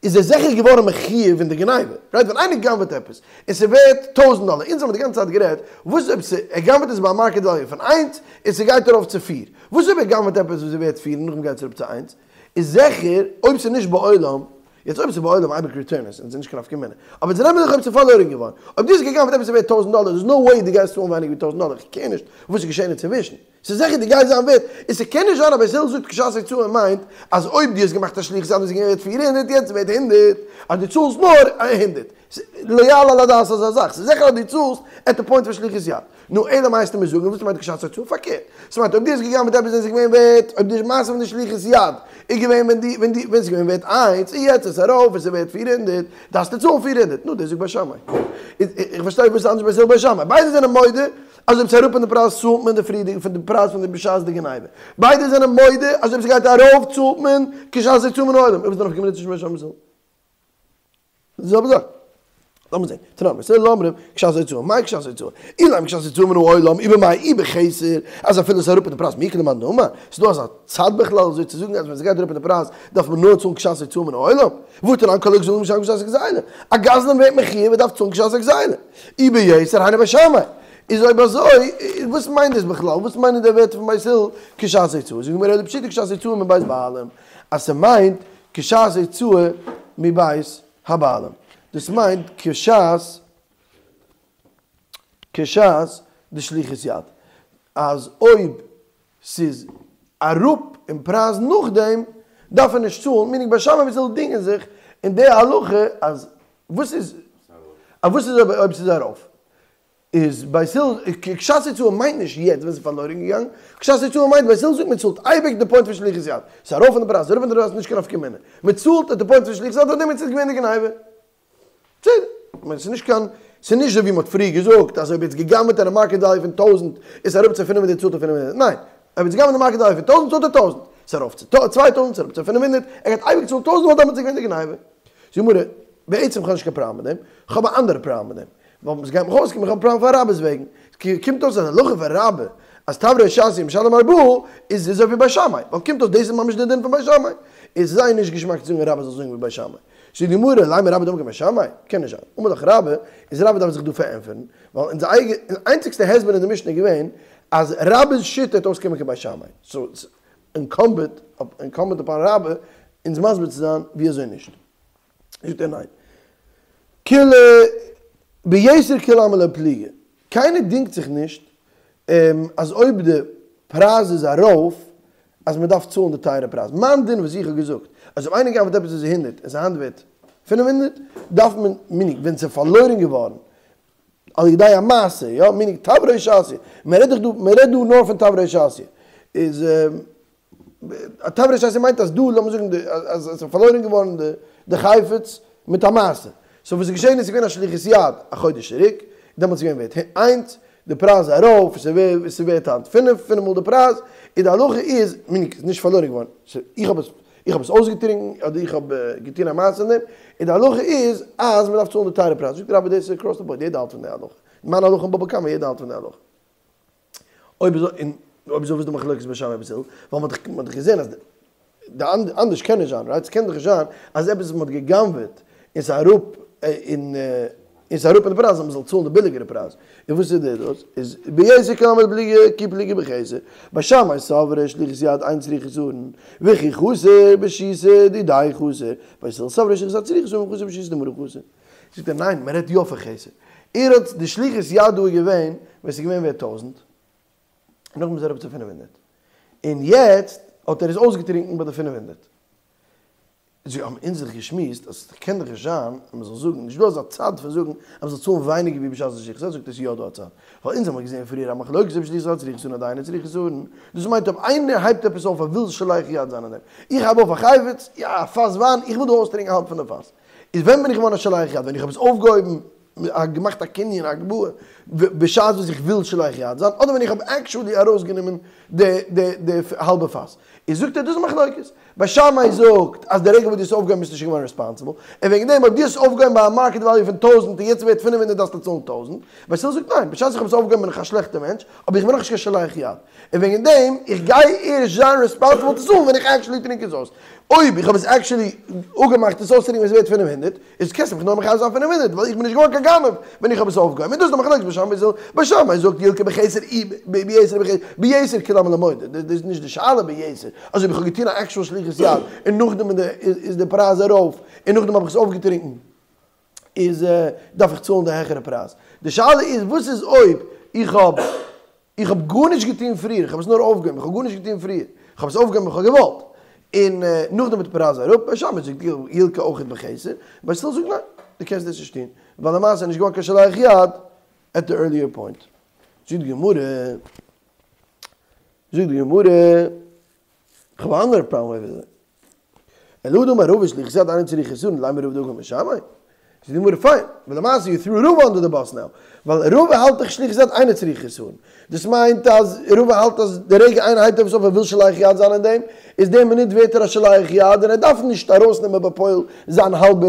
Speaker 1: איז ער זיכער געווארן מחויב אין די גניבה, right? ווען איינער גנב'עט עפעס און ס'ווערט טויזנט דאלער, אונז האבן די גאנצע צייט גערעדט וואס אויב ס' ער גנב'עט עס ביי א market value פון איינס און ס'גייט ארויף צו פיר, וואס אויב ער גנב'עט עפעס וואס איז ווערט פיר און נאכדעם גייט עס אראפ צו איינס, איז זיכער אויב ס'איז נישט בעולם, יעצט אויב ס'איז בעולם אייביג return עס און ס'איז נישט קיין נפקא מינה, אבער יעצט נעמען זיך אויב ס'איז פארלוירן געווארן, אויב דו האסט געגנב'ט עפעס ווערט טויזנט דאלער, there's no way דו גייסט צאלן ווייניגער ווי טויזנט דאלער, איך care נישט וואס איז געשען אינצווישן, ס'איז זיכער דו גייסט זיין ווערט, און ס'קען נישט זיין אז בית הלל זאגט כשעת הוצאה מיינט אז אויב דו האסט געמאכט א שליחות יד איז געווען ווערט פיר הונדערט יעצט איז ווערט הונדערט, אז דו צאלסט נאר הונדערט, לא יעלה על הדעת אזא זאך, ס'איז זיכער אז דו צאלסט at the point פון שליחות יד. נו, אלא מאי וועסטו מיר זאגן, וואס מיינט כשעת הוצאה? פארקערט, ס'מיינט אויב דו האסט געגנב'ט עפעס און ס'איז געווען ווערט, אויב די מעשה פון די שליחות יד איז געווען ווען די, ווען די, ווען ס'איז געווען ווערט איינס, און יעצט איז עס ארויף און ס'איז ווערט פיר הונדערט, דארפסטו צאלן פיר הונדערט. נו, דאס זאגט בית שמאי. איך פארשטיי וואס איז אנדערש בית הלל בית שמאי. ביידע זענען מודה אז אויב ס'איז אראפ אין די פרייז צאלט מען די פריערדיגע פון די פרייז פון די בשעת די גניבה. ביידע זענען מודה אז אויב ס'גייט ארויף צאלט מען כשעת הוצאה מן העולם. אויב איז דא נפקא מינה צווישן בית שמאי און בית הלל. די זעלבע זאך. לאמיר זען. תנן בית הלל אומרים כשעת הוצאה. מאי כשעת הוצאה? אילימא כשעת הוצאה מן העולם אי במאי אי בחסר, אז אפילו ס'איז אראפ אין די פרייז מי איכא למאן דאמר, ס'איז דא אזא צד בכלל אזוי צו זאגן אז ווען ס'גייט אראפ אין די פרייז דארף מען נאר צאלן כשעת הוצאה מן העולם? והתנן כל הגזלן משלם כשעת הגזילה. א גזלן ווערט מחויב ער דארף צאלן כשעת הגזילה. אי ביתר היינו בית שמאי. איז אויב אזוי וואס מיינט דאס בכלל? וואס מיינט די ווערטער פון בית הלל כשעת הוצאה? זאגט די גמרא אלא פשיטא כשעת הוצאה מבית בעלים אז ס'מיינט כשעת הוצאה מבית הבעלים, דאס מיינט כשעת כשעת די שליחות יד, אז אויב ס'איז אראפ אין פרייז נאכדעם דארף ער נישט צאלן, meaning בית שמאי ובית הלל דינגען זיך אין די הלכה אז וואס איז וואס איז אויב ס'איז ארויף. איז בית הלל, כשעת הוצאה מיינט נישט יעצט ווען ס'איז פארלוירן געגאנגען, כשעת הוצאה מיינט בית הלל זאגט מען צאלט אייביג די point פון שליחות יד, ס'איז ארויף אין די פרייז, אראפ אין די פרייז נישט קיין נפקא מינה, מען צאלט at the point פון שליחות יד אויף דעם איז געווען די גניבה. בסדר, כ'מיין ס'איז נישט קיין, ס'איז נישט אזוי ווי מ'האט פריער געזאגט אז אויב איז געגנב'עט אין א market value פון טויזנט איז אראפ צו פינף הונדערט צאלט ער פינף הונדערט, ניין, אויב איז געגנב'עט אין א market value פון טויזנט צאלט ער טויזנט, ס'איז ארויף צו צוויי טויזנט ס'איז אראפ צו פינף הונדערט, ער גייט אייביג צאלן טויזנט ווייל דעמאלטס איז געווען די גניבה. זאגט די גמרא, בעצם כ'האב נישט קיין פראבלעם מיט דעם, כ'האב א אנדערע פראבלעם מיט דעם, ווייל עס גייט מיך אויסקומען, איך האב פראבלעם פאר רבה'ס וועגן, קומט אויס אז הלכה פון רבה אז תברא שתיא משלם ארבעה איז אזוי ווי בית שמאי, ווייל קומט אויס דאס איז ממש די דין פון בית שמאי, איז זייער נישט געשמאק צו זאגן רבה זאל זאגן ווי בית שמאי. זאגט די גמרא, לימא רבה דאמר כבית שמאי? קען נישט זיין. אמר לך רבה, איז רבה דארף זיך דא פארענטפערן, ווייל אונזער איינציגסטע הסבר אין די משנה איז געווען אז רבה'ס שיטה וועט אויסקומען כבית שמאי, so incumbent incumbent upon רבה אונז מסביר צו זיין ווי אזוי נישט. זאגט ער ניין. כולהו ביתר כולי עלמא לא פליגי. קיינער דינגט זיך נישט אז אויב די פרייז איז ארויף אז מען דארף צאלן די טייערע פרייז. מיין דין וואס איך האב געזאגט אז אויב איינער גנב'ט עפעס וואס איז הונדערט און ס'איז היינט ווערט פינף הונדערט דארף מען meaning ווען ס'איז פארלוירן געווארן על ידי המעשה יא meaning תברא שתיא מען רעדט דאך דא מען רעדט דא נאר פון תברא שתיא איז תברא שתיא מיינט אז דא, לאמיר זאגן אז עס איז פארלוירן געווארן די חפץ מיט א מעשה. so וואס איז געשען איז, ס'איז געווען א שליחות יד א חודש צוריק, דעמאלטס איז געווען ווערט איינס, די פרייז איז ארויף, עס איז ווערט היינט פינף, פינף מאל די פרייז, און די הלכה איז, meaning ס'איז נישט פארלוירן געווארן, איך האב עס, איך האב עס אויסגעטרינקן, אדער איך האב געטון א מעשה אין דעם, און די הלכה איז אז מ'דארף צאלן די טייערע פרייז. זאגט רבה דאס איז across the board, יעדער האלט פון די הלכה. מיין הלכה אין בבא קמא, יעדער האלט פון די הלכה. אויב אזוי און אויב אזוי וואס איז די מחלוקת בית שמאי ובית הלל? ווייל מ'האט דאך מ'האט דאך געזען אז די אנדערש קען נישט זיין, right? ס'קען דאך נישט זיין אז עפעס וואס מ'האט גע'גנב'עט און ס'איז אראפ און און ס'איז אראפ אין די פרייז אז מ'זאל צאלן די ביליגערע פרייז. און וואס איז די דאס? איז ביתר כולי עלמא לא פליגי כי פליגי בחסר. בית שמאי סברי שליחות יד אין צריכה ארון וכי חסר ברשותא דידיה חסר. בית הלל סברי שליחות יד צריכה ארון וחסר ברשותא דמרא חסר. זאגט ער ניין מען רעדט יא פון חסר, ער האט די שליחות יד דא איז געווען ווען ס'איז געווען ווערט טויזנט, נאכדעם איז אראפ צו פינף הונדערט, און יעצט האט ער עס אויסגעטרינקן ביי די פינף הונדערט. זיי האבן אין זיך געשמועסט אז ס'קען דאך נישט זיין אז מ'זאל זאגן, נישט דא אזא צד פון זאגן אז מ'זאל צאלן ווייניגער ווי בשעת די שליחות יד, זאגט עס יא דא א צד, ווייל אונז האמיר געזען פריער א מחלוקת אויב שליחות יד צריכה חסרון אדער אינה צריכה חסרון, דאס מיינט אויב איינער הייבט עפעס אויף ער וויל שולח יד זיין אין דעם, איך הייב אויף א חפץ, יא א פאס וויין, איך וויל דא אויסטרינקען האלב פון די פאס, איז ווען בין איך געווארן א שולח יד? ווען איך האב עס אויפגעהויבן געמאכט א קנין הגבהה בשעת וואס איך וויל שולח יד זיין, אדער ווען איך האב actually ארויסגענומען די די די האלבע פאס. איז זאגט ער דאס איז מחלוקת. בית שמאי זאגט אז די רגע וואס דו האסט אויפגעהויבן ביסטו שוין געווארן responsible, און וועגן דעם אויב דו האסט אויפגעהויבן ביי א market value פון טויזענט און יעצט איז ווערט פינף הונדערט דארפסטו צאלן טויזענט. בית הלל זאגט ניין, בשעת איך האב עס אויפגעהויבן בין איך א שלעכטער מענטש, אבער איך בין נאכנישט קיין שולח יד, און וועגן דעם איך גיי ערשט זיין responsible צו צאלן ווען איך actually טרינק עס אויס. אויב איך האב עס actually אפגעמאכט עס אויסצוטרינקען ווען עס איז ווערט פינף הונדערט, איז קענסטו מיך נאר מחייב זיין פינף הונדערט ווייל איך בין נישט געווארן קיין גנב ווען איך האב עס אויפגעהויבן. און דאס איז די מחלוקת בית שמאי בית הלל. בית שמאי זאגט ילקה בחסר אי ביתר בחסר ביתר כולי עלמא לא מודה. דאס איז נישט די שאלה ביתר. אז אויב איך האב געטון א actual שליחות יד און נאכדעם איז די פרייז ארויף און נאכדעם האב איך עס אויפגעטרינקן איז דארף איך צאלן די העכערע פרייז. די שאלה איז וואס איז אויב איך האב איך האב גארנישט געטון פריער, איך האב עס נאר אויפגעהויבן, איך האב גארנישט געטון פריער, איך האב עס אויפגעהויבן ווען איך האב געוואלט, און נאכדעם איז די פרייז אראפ, בית שמאי זאגט ילקה אויכעט בחסר, בית הלל זאגט ניין, דו קענסט דאס נישט טון, ווייל למעשה איז נישט געווארן קיין שולח יד at the earlier point. זאגט די גמרא, זאגט די גמרא, איך האב א אנדערע פראבלעם אויב אזוי. אלא דאמר רבא שליחות יד אינה צריכה חסרון לימא רבא דקא כבית שמאי. זאגט די גמרא פיין, אבל למעשה you threw רבא under the bus now, ווייל רבא האלט דאך שליחות יד אינה צריכה חסרון. דאס מיינט אז רבא האלט אז די רגע איינער הייבט עפעס אויף ער וויל שולח יד זיין אין דעם, איז די מינוט ווערט ער א שולח יד און ער דארף נישט ארויסנעמען בפועל זיין האלבע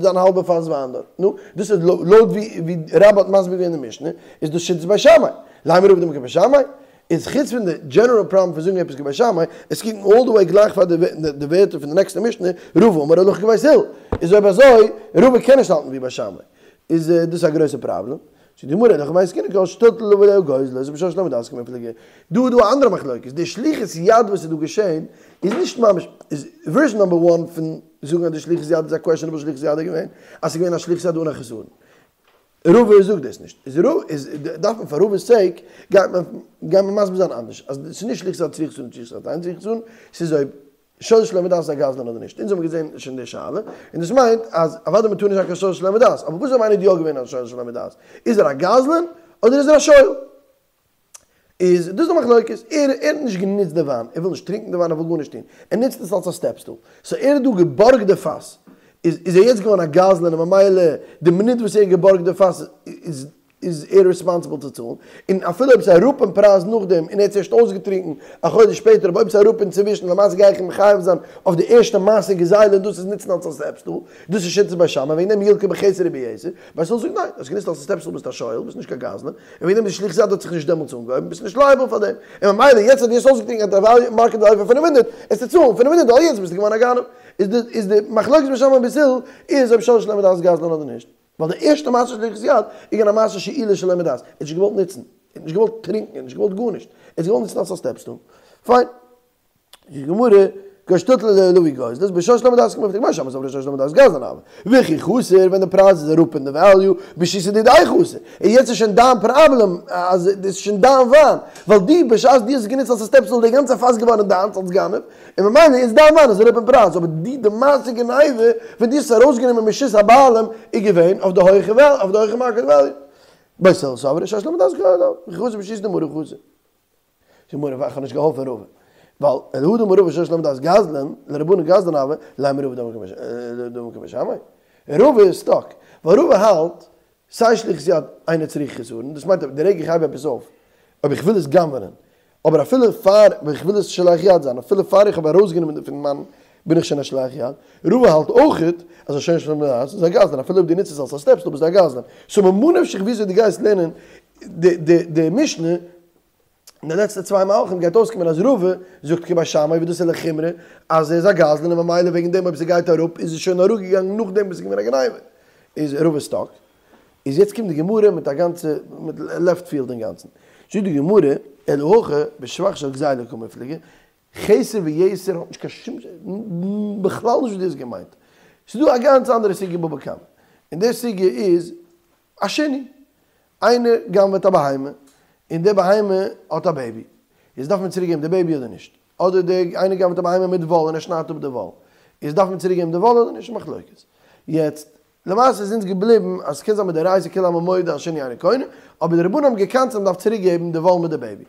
Speaker 1: זיין האלבע פאס וויין דארט. נו, דאס איז לויט ווי רבא האט מסביר געווען די משנה, איז דאס שיטת בית שמאי. לימא רבא דאמר כבית שמאי. איז חוץ פון די general פראבלעם פון זאגן עפעס כבית שמאי, עס קוקן all the way גלייך פאר די ווערטער פון די נעקסטע משנה, רבא אמר הלכה כבית הלל, איז אויב אזוי רבא קען נישט האלטן ווי בית שמאי, איז דאס א גרויסע פראבלעם. זאגט די גמרא הלכה כבית הלל כל שטלטלה עליה גוזלות ובשור שלא מדעת קמיפלגי. דא איז דא א אנדערע מחלוקת, די שליחות יד וואס איז דא געשען איז נישט ממש, איז version number one פון זאגן אז די שליחות יד איז א questionable שליחות יד איז געווען אז ס'איז געווען א שליחות יד אן א חסרון, רבא זאגט דאס נישט, איז רבא איז דארף מען פאר רבא'ס sake גייט מען גייט מען מסביר זיין אנדערש, אז ס'איז נישט שליחות יד צריכה חסרון שליחות יד אינה צריכה חסרון, ס'איז אויב שואל שלא מדעת איז א גזלן אדער נישט, אונז האבן געזען שוין די שאלה, און דאס מיינט אז אוודאי מ'טאר נישט זיין קיין שואל שלא מדעת, אבער וואס אויב איינער איז יא געווען א שואל שלא מדעת, איז ער א גזלן אדער איז ער א שואל? איז דאס די מחלוקת, ער ער האט נישט גענוצט די וויין, ער וויל נישט טרינקן די וויין, ער וויל גארנישט טון, ער נוצט עס אלס א step stool, so ער האט דא געבארגט די פאס, איז איז ער יעצט געווארן א גזלן און ממילא די מינוט וואס ער האט געבארגט די פאס איז איז ער responsible צו צאלן, און אפילו אויב ס'איז אראפ אין פרייז נאכדעם און ער האט עס ערשט אויסגעטרינקן א חודש שפעטער אבער אויב ס'איז אראפ אינצווישן למעשה גיי איך אים מחייב זיין אויף די ערשטע מעשה גזילה און דאס איז נוצן אלס א step stool, דאס איז שיטת בית שמאי וועגן דעם ילקה בחסר וביתר, בית הלל זאגט ניין, האסט גענוצט אלס א step stool ביסט א שואל ביסט נישט קיין גזלן, און וועגן דעם די שליחות יד האט זיך נישט דעמאלטס אנגעהויבן, ביסט נישט liable פאר דעם, און ממילא יעצט אז דו האסט אויסגעטרינקען א value market value פון פינף הונדערט, עסטו צאלן פינף הונדערט ווייל יעצט ביסטו געווארן א גנב. איז די איז די מחלוקת בית שמאי בית הלל איז אויב שואל שלא מדעת איז גזלן אדער נישט. ווייל די ערשטע מעשה של שליחות יד איז געווען א מעשה שאילה שלא מדעת, ער האט נישט געוואלט נוצן, ער האט נישט געוואלט טרינקען, ער האט נישט געוואלט גארנישט, ער האט געוואלט נוצן אלס א step stool. פיין. די גמרא, כל שטלטלה עליה לוה גוזלות, בשור שלא מדעת קמיפלגי, בית שמאי סברי שור שלא מדעת גזלן הוי. וכי חסר, ווען די פרייז איז אראפ אין די value, ברשותא דידיה חסר. און יעצט איז שוין דיין פראבלעם אז דאס איז שוין דיין וויין, ווייל דו בשעת דו האסט עס גענוצט אלס א step stool איז די גאנצע פאס געווארן דיינס אלס גנב, און ממילא איז דיין וויין איז אראפ אין פרייז, אבער די די מעשה גניבה ווען דו האסט עס ארויסגענומען מרשות הבעלים איז געווען אויף די הויכע אויף די הויכע market value. בית הלל סברי שור שלא מדעת גזלן הוי, וכי חסר ברשותא דמריה חסר. זאגט די גמרא, איך האב נישט געהאלפען רבא, ווייל אלא הא דאמר רבא שור שלא מדעת גזלן, לרבנן גזלן הוי, לימא רבא דאמר כבית שמאי. רבא איז stuck, ווייל רבא האלט, סיי שליחות יד אינה צריכה חסרון, דאס מיינט די רגע איך הייב עפעס אויף, אויב איך וויל עס גנב'נען, אבער אפילו פאר איך וויל עס שולח יד זיין, אפילו פאר איך האב ארויסגענומען דערפון מיין, בין איך שוין א שולח יד. רבא האלט אויכעט אז א שור שלא מדעת איז א גזלן, אפילו אויב דו נוצט עס אלס א step stool ביסטו א גזלן. so ממה נפשך וויאזוי דו גייסט לערנען די משנה אין די לעצטע צוויי מהלכים גייט אויסקומען אז רבא זאגט כבית שמאי ווי דאס איז לחומרא אז ער איז א גזלן און ממילא וועגן דעם אויב ס'גייט אראפ איז עס שוין אראפגעגאנגען נאכדעם וואס ס'איז געווען א גניבה איז רבא stuck. איז יעצט קומט די גמרא מיט א גאנצע מיט left field אינגאנצן. זאגט די גמרא אלא הכא בשבח של גזילה קמיפלגי חסר ויתר האט נישט קיין שום בכלל נישט וואס דו האסט געמיינט. ס'איז דא א גאנץ אנדערע סוגיא בבא קמא און די סוגיא איז א שינוי. איינער גנב'עט א בהמה, און די בהמה האט א baby. יעצט דארף מען צוריק געבן די baby אדער נישט? אדער די איינער גנב'עט א בהמה מיט וואל און ער שניידט אפ די וואל. איז דארף מען צוריק געבן די וואל אדער נישט? מחלוקת. יעצט, למעשה איז אונז געבליבן אז ס'קען זיין מדאורייתא כולי עלמא מודה אז שינוי אינו קונה, אבער די רבנן האבן געקנס'ט אז מ'דארף צוריק געבן די וואל מיט די בעיבי.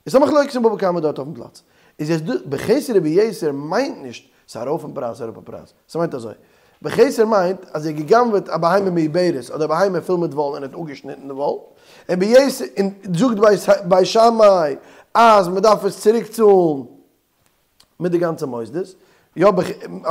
Speaker 1: איז א מחלוקת אין בבא קמא דארט אויפן פלאץ. איז יעצט דא, בחסר וביתר מיינט נישט ס'איז ארויף אין פרייז אראפ אין פרייז. ס'מיינט אזוי. בחסר מיינט אז ער האט גע'גנב'עט א בהמה מעוברת אדער א בהמה פול מיט וואל און ער האט אפגעשניטן די וואל. און ביתר, און זאגט בית שמאי אז מ'דארף עס צוריק צאלן. מיט די גאנצע מוסדות, יא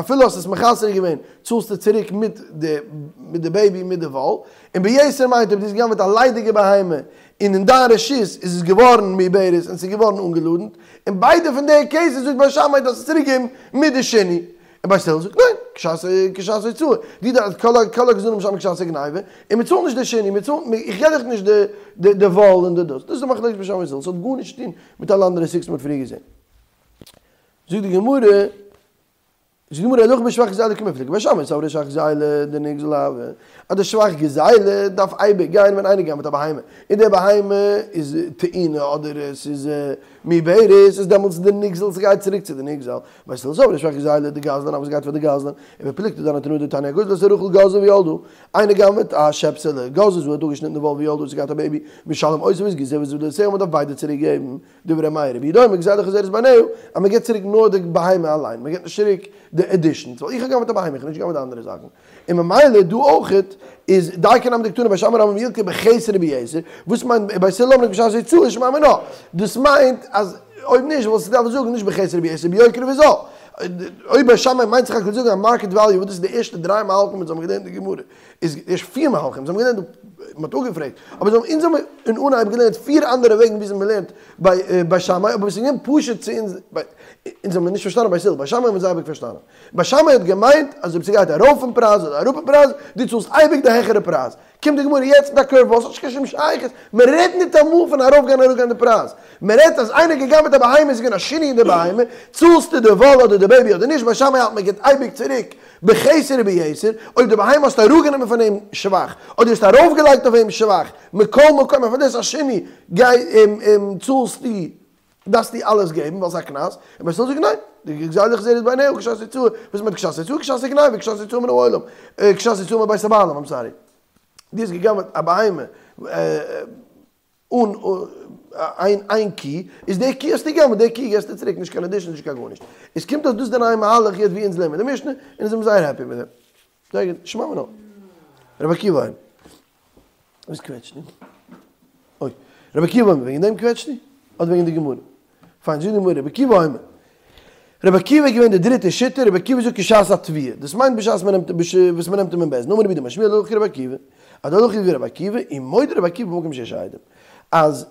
Speaker 1: אפילו האסט עס מחסר געווען צאלסטו צוריק מיט די מיט די בעיבי מיט די וואל, און ביתר מיינט אויב דו האסט גע'גנב'עט א ליידיגע בהמה און אין דיין רשות איז עס געווארן מעוברת און ס'איז געווארן אנגעלאדענט, אין ביידע פון די cases זאגט בית שמאי דארפסט עס צוריק געבן מיט די שינוי, און בית הלל זאגט ניין, כשעת כשעת הוצאה, די די כל כל הגזלנים משלמים כשעת הגניבה, און מ'צאלט נישט די שינוי, מ'צאלט איך געב דיך נישט די די די וואל און די דאס, דאס איז די מחלוקת בית שמאי ובית הלל, ס'האט גארנישט צו טון מיט אלע אנדערע סוגיות מ'האט פריער געזען. זאגט די גמרא, זאגט די גמרא הלכה בשבח גזילה קמיפלגי, בית שמאי סברי שבח גזילה דנגזל הוי, אז די שבח גזילה דארף אייביג גיין ווען איינער גנב'ט א בהמה, און די בהמה איז טעונה אדער עס איז מעוברת, איז דעמאלטס די נגזל ס'גייט צוריק צו די נגזל, בית הלל סברי שבח גזילה דגזלן הוי ס'גייט פאר די גזלן, ובפלוגתא דהני תנאי דתניא הגוזל את הרחל גזזה וילדה, איינער גנב'ט א שעפסעלע, גזזה האט אפגעשניטן די וואל וילדה ס'געהאט א בעיבי, משלם אותה ואת גיזה ואת זבלותיה מ'דארף ביידע צוריק געבן. דברי ר' מאיר רבי יהודה אומר גזילה חוזרת בעיניה, אז מען געבט צוריק נאר די בהמה אליין, מען געבט נישט צוריק די additions, ווייל איך האב גע'גנב'עט א בהמה, איך האב נישט גע'גנב'עט די אנדערע זאכן. און ממילא דא אויכעט איז דייקא נמי דקתני בית שמאי אומרים ילקה בחסר וביתר, וואס מיינט בית הלל אומרים כשעת הוצאה שמע מינה, דאס מיינט אז אויב נישט וואלסטו געדארפט זאגן נישט בחסר וביתר ביוקר ובזול. אויב בית שמאי מיינט זיך אז זאגן א market value וואס דאס איז די ערשטע דריי מהלכים וואס האבן געלערנט אין די גמרא, איז ערשט פיר מהלכים, זיי האבן געלערנט, מען האט אפגעפרעגט, אבער זיי האבן אונז האבן אין אנהייב געלערנט פיר אנדערע וועגן וויאזוי מען לערנט ביי בית שמאי, אבער עס איז געווען פשוט צו אונז, אונז האבן נישט פארשטאנען בית הלל, בית שמאי האבן זיי אייביג פארשטאנען. בית שמאי האט געמיינט אז אויב ס'גייט ארויף אין פרייז אדער אראפ אין פרייז, דו צאלסט אייביג די העכערע פרייז. קומט די גמרא יעצט מיט א curve ball, ס'האט נישט קיין שום שייכות, מען רעדט ניטאמאל פון ארויפגיין אראפגיין די פרייז, מען רעדט אז איינער האט גע'גנב'עט א בהמה, עס איז געווען א שינוי אין די בהמה, צאלסטו די וואל אדער די בעיבי אדער נישט, בית שמאי האלט מען גיבט אייביג צוריק בחסר וביתר, אויב די בהמה האסטו אראפגענומען פון אים שבח, אדער האסטו ארויפגעלייגט אויף אים שבח, מכל מקום אפילו דאס איז א שינוי, גיי צאלסטו, דארפסטו אלעס געבן ווייל ס'איז א קנס, און בית הלל זאגט ניין, די גזילה חוזרת בעיניה כשעת הוצאה, וואס מיינט כשעת הוצאה? כשעת הגניבה, כשעת הוצאה מן העולם, כשעת הוצאה מבית הבעלים, I'm sorry. דו האסט גע'גנב'עט א בהמה אן איין איין קי, איז די קי האסטו גע'גנב'עט, די קי געסטו צוריק, נישט קיין addition נישט קיין גארנישט. עס קומט אויס דאס איז די נייע מהלך יעצט ווי אונז לערנען די משנה, און אונז זעמיר זייער happy מיט דעם. זייער גוט, שמע מינה. רבי עקיבא אומר. וואס קוועטשט דו? אוי. רבי עקיבא אומר, וועגן דעם קוועטשט דו? אדער וועגן די גמרא? פיין, זאגט די גמרא, רבי עקיבא אומר. רבי עקיבא איז געווען די דריטע שיטה, רבי עקיבא זאגט כשעת התביעה, דאס מיינט בשעת מען נעמט וואס מען נעמט אים אין בית דין, אמר רב יהודה אמר שמואל הלכה כרבי עקיבא, אז די הלכה איז ווי רבי עקיבא, און מודה רבי עקיבא במקום שיש עדים, אז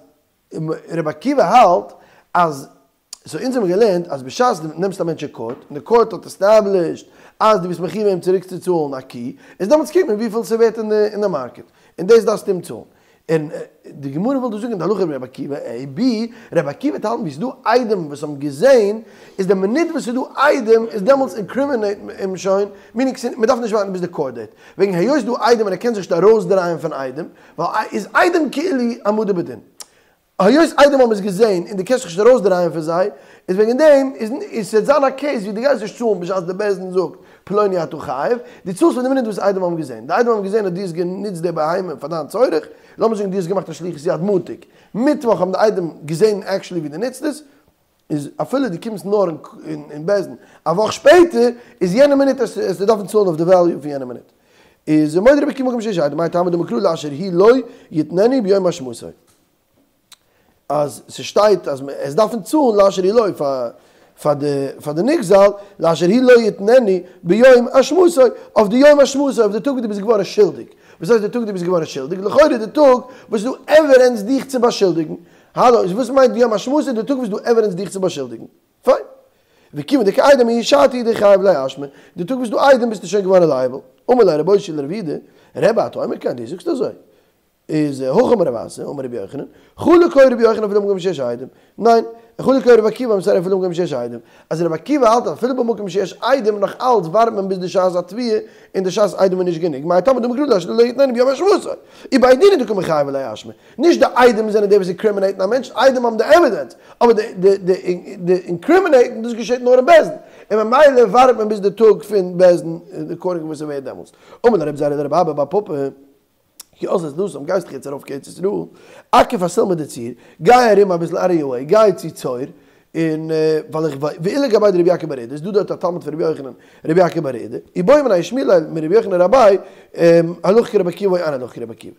Speaker 1: רבי עקיבא האלט אז, so אונז האבן געלערנט אז בשעת דו נעמסט א מענטש אין קאורט, און די קאורט האט established אז דו ביסט מחיוב אים צוריקצוצאלן א קי, איז דעמאלטס קוקט מען וויפיל ס'ווערט אין די market, און דאס דארפסטו אים צאלן. און די גמרא וויל דא זאגן די הלכה ווי רבי עקיבא, ע ב, רבי עקיבא האט האלטן ווי ס'איז דא עדים וואס האבן געזען, איז די מינוט וואס ס'איז דא עדים איז דעמאלטס incriminate אים שוין, meaning מ'דארף נישט ווארטן ביז די court date, וועגן היות ס'דא עדים און ער קען זיך נישט ארויסדרייען פון עדים, ווייל איז עדים כאילו העמדה בדין. היות עדים האבן עס געזען און דו קענסט זיך נישט ארויסדרייען פון זיי, איז וועגן דעם איז איז ס'וועט זיין א case ווי דו גייסט נישט צאלן בשעת די בית דין זאגט פלוני אתה חייב, דו צאלסט פון די מינוט וואס עדים האבן געזען. די עדים האבן געזען אז דו האסט גענוצט די בהמה פאר דיין צורך, לאמיר זאגן דו האסט געמאכט א שליחות יד מאנטאג, מיטוואך האבן די עדים געזען actually ווי דו נוצט עס, איז אפילו דו קומסט נאר אין בית דין א וואך שפעטער, איז יענע מינוט וועסטו דארפן צאלן אויף די value פון יענע מינוט. איז מודה רבי עקיבא במקום שיש עדים, מאי טעמא דאמר קרא לאשר הוא לו יתננו ביום אשמתו. אז ס'שטייט אז עס דארפן צאלן לאשר הוא לו פאר די פאר די נגזל, לאשר הוא לו יתננו ביום אשמתו, אויף די יום אשמתו, אויף די טאג וואס דו ביסט געווארן שולדיג. וואס הייסט די טאג דו ביסט געווארן שולדיג? לכאורה די טאג וואס איז דא evidence דיך צו באשולדיגן. האלא, איז וואס מיינט יום אשמתו? די טאג וואס איז דא evidence דיך צו באשולדיגן. פיין. וכיוון דאיכא עדים ההיא שעתא הוא דחייב לאשמה, די טאג וואס איז דא עדים ביסטו שוין געווארן liable. אמר ליה רב אושעיא לרב יהודה, רבי אתה אומר כן, דו זאגסט אזוי. איז הכי אמר רב אסי, אמר רבי יוחנן, חלוק היה רבי יוחנן אפילו במקום שיש עדים. ניין, חלוק היה רבי עקיבא I'm sorry אפילו במקום שיש עדים. אז רבי עקיבא האלט אז אפילו במקום שיש עדים נאך אלץ ווארט מען ביז די שעת התביעה און די שעת עדים איז נישט גענוג, מאי טעמא דאמר קרא לאשר הוא לו יתננו ביום אשמתו. ובי דין הוא דקא מיחייבי לאשמה. נישט די עדים זענען די וואס incriminate ן א מענטש, עדים האבן די evidence, אבער די די די incriminate ן דאס געשעט נאר אין בית דין. און ממילא ווארט מען ביז די טאג פון בית דין אקארדינג וואס ס'ווערט דעמאלטס. אמר ליה רבי זירא לרבי אבא בר פפא, כי אזלת להתם, גייסט דאך יעצט ארויף קיין ארץ ישראל, אקיף אסולמא דצור, גיי ארום אביסל אוט אוו יור וועי, גיי צו צור, און ווייל איך ווייס, ועיילא גביה דרבי יעקב בר אידי, איז דא דארט א תלמיד פון רבי יוחנן, רבי יעקב בר אידי, ובעי מיניה ושמיע ליה מרבי יוחנן רביה, הלכה כרבי עקיבא או אין הלכה כרבי עקיבא.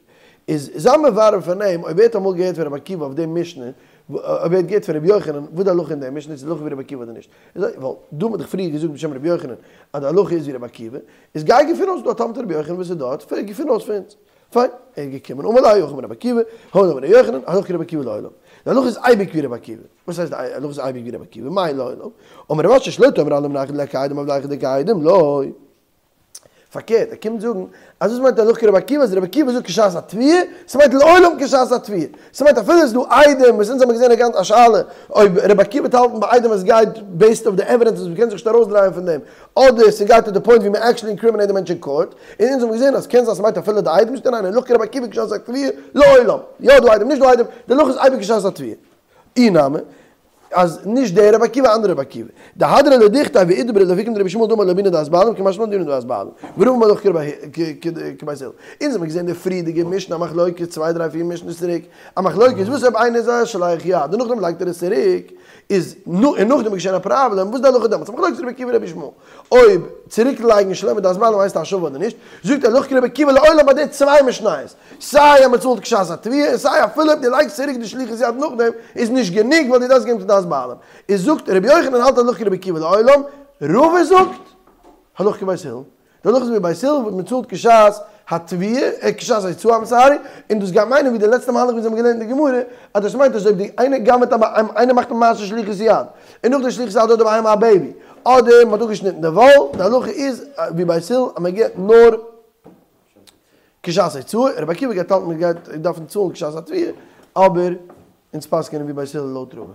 Speaker 1: איז זיי מברר פון אים אויב ער האט אמאל געהערט פון רבי עקיבא אויף די משנה, אויב ער האט געהערט פון רבי יוחנן, וואס די הלכה אין די משנה, צו די הלכה ווי רבי עקיבא אדער נישט. איז אזוי, ווייל דא האט מען דאך פריער געזאגט בשם רבי יוחנן אז די הלכה איז ווי רבי עקיבא, איז גיי געפין אויס דא א תלמיד רבי יוחנן וואס איז דארט, געפין אויס פון אונז. פיין, ער איז געקומען, אמר ליה הכי אמר רבי עקיבא, הכי אמר רבי יוחנן, הלכה כרבי עקיבא לעולם. די הלכה איז אייביג ווי רבי עקיבא. וואס הייסט די הלכה איז אייביג ווי רבי עקיבא? מאי לעולם? אמר רב אשי שלא תאמר אלא מן היכא דליכא עדים אבל היכא דליכא עדים לא. פארקערט, ער קומט זאגן אז וואס מיינט הלכה כרבי עקיבא, אז רבי עקיבא זאגט כשעת התביעה, ס'מיינט לעולם כשעת התביעה. ס'מיינט אפילו עס איז דא עדים, וואס אונז האבן געזען א גאנצע שאלה אויב רבי עקיבא וועט האלטן ביי עדים אז עס גייט בעיסד אויף די עווידענס וואס מ'קען זיך נישט ארויסדרייען פון דעם, אדער ס'גייט טו די פוינט ווי מ'עקשעלי אינקרימינעיט די מענטש אין קאורט, און אונז האבן געזען אז קען זיין ס'מיינט אפילו די עדים נישט ניין הלכה כרבי עקיבא כשעת התביעה לעולם, יא דא עדים נישט דא עדים, די הלכה איז אייביג כשעת התביעה. אי נמי, אז נישט דער רבי עקיבא אנדערע רבי עקיבא. דהדרא לדוכתיה ואיתברא לאפוקי מדרבי ישמעאל דאמר לא בעינן דעת בעלים קא משמע לן דבעינן דעת בעלים. ורבא אמר הלכה כבית הלל. אונז האבן געזען די פריערדיגע משנה א מחלוקת צוויי דריי פיר משניות צוריק, א מחלוקת וואס אויב איינער איז א שולח יד און נאכדעם לייגט ער עס צוריק איז און נאכדעם איז געשען א פראבלעם וואס איז די הלכה דעמאלטס? א מחלוקת רבי עקיבא רבי ישמעאל אויב צוריק לייגן שלא מדעת בעלים הייסט א השבה אדער נישט, זאגט הלכה כרבי עקיבא לעולם ביי די צוויי משניות. סיי אז מען צאלט כשעת התביעה און סיי אפילו אויב דו לייגסט צוריק די שליחות יד נאכדעם איז נישט גענוג ווייל דו דארפסט געבן צו דעת בעלים. איז זאגט רבי יוחנן האלט הלכה כרבי עקיבא לעולם, רבא זאגט הלכה כבית הלל, די הלכה איז ווי בית הלל וואס מען צאלט כשעת התביעה כשעת ההוצאה איים סארי, און דאס גייט מיינען ווי די לעצטע מהלך ווי אונז האבן געלערנט אין די גמרא אז דאס מיינט אז אויב די איינער גנב'עט א בהמה איינער מאכט א מעשה שליחות יד און נאך די שליחות יד האט די בהמה א בעיבי אדער מען האט אפגעשניטן די וואל, די הלכה איז ווי בית הלל אז מען געבט נאר כשעת ההוצאה, רבי עקיבא גייט האלטן מען גייט דארפן צאלן כשעת התביעה, אבער אונז פסק'ענען ווי בית הלל לויט רבא.